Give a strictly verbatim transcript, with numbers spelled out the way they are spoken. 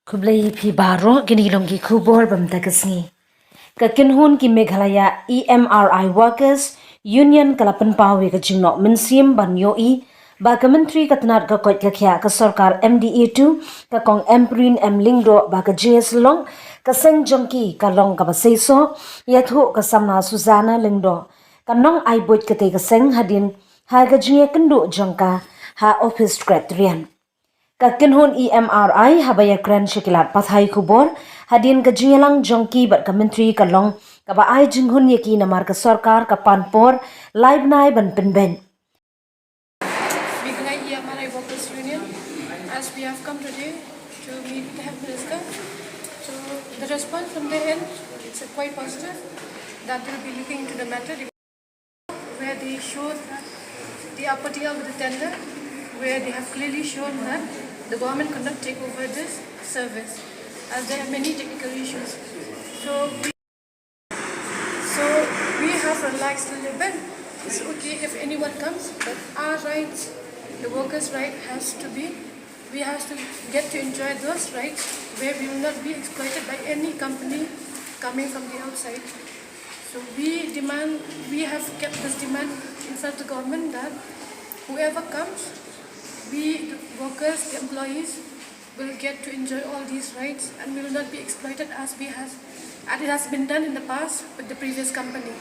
Khublei phi baroh, kine ki long ki khubor bam ta ka sngi. Ka kynhun ki Meghalaya E M R I Workers Union ka la pynpaw ïa ka jingnoh mynsiem ban ïohi ba ka Myntri ka tnad ka koit ka khiah ka sorkar M D A two, ka Kong Ampareen M Lyngdoh, ba ka jingïasyllok ka seng jong ki ka long kaba seisoh ïathuh ka Samla Susanna Lyngdoh, ka nongai buit katei ka seng, hadien ha ka jingïakynduh jong ka ha Office Secretariat. Ka kynhun E M R I haba ïakren sha ki lad pathai khubor hadien ka jingïalang jong ki bad ka Myntri ka long kaba ai jinghun ïa ki namar ka sorkar ka pan por lai bnai ban pynbeit. Meghalaya E M R I Workers Union, as we have come today to meet the Health Minister. So the response from their end is quite positive that they will be looking into the matter, where they showed that they are putting up with the tender, where they have clearly shown that the government cannot take over this service, as there are many technical issues. So we, so we have relaxed a little bit. It's okay if anyone comes, but our rights, the workers' right, has to be, we have to get to enjoy those rights where we will not be exploited by any company coming from the outside. So we demand, we have kept this demand in front of the government that whoever comes, we, the workers, the employees, will get to enjoy all these rights and will not be exploited as we has, as it has been done in the past with the previous company.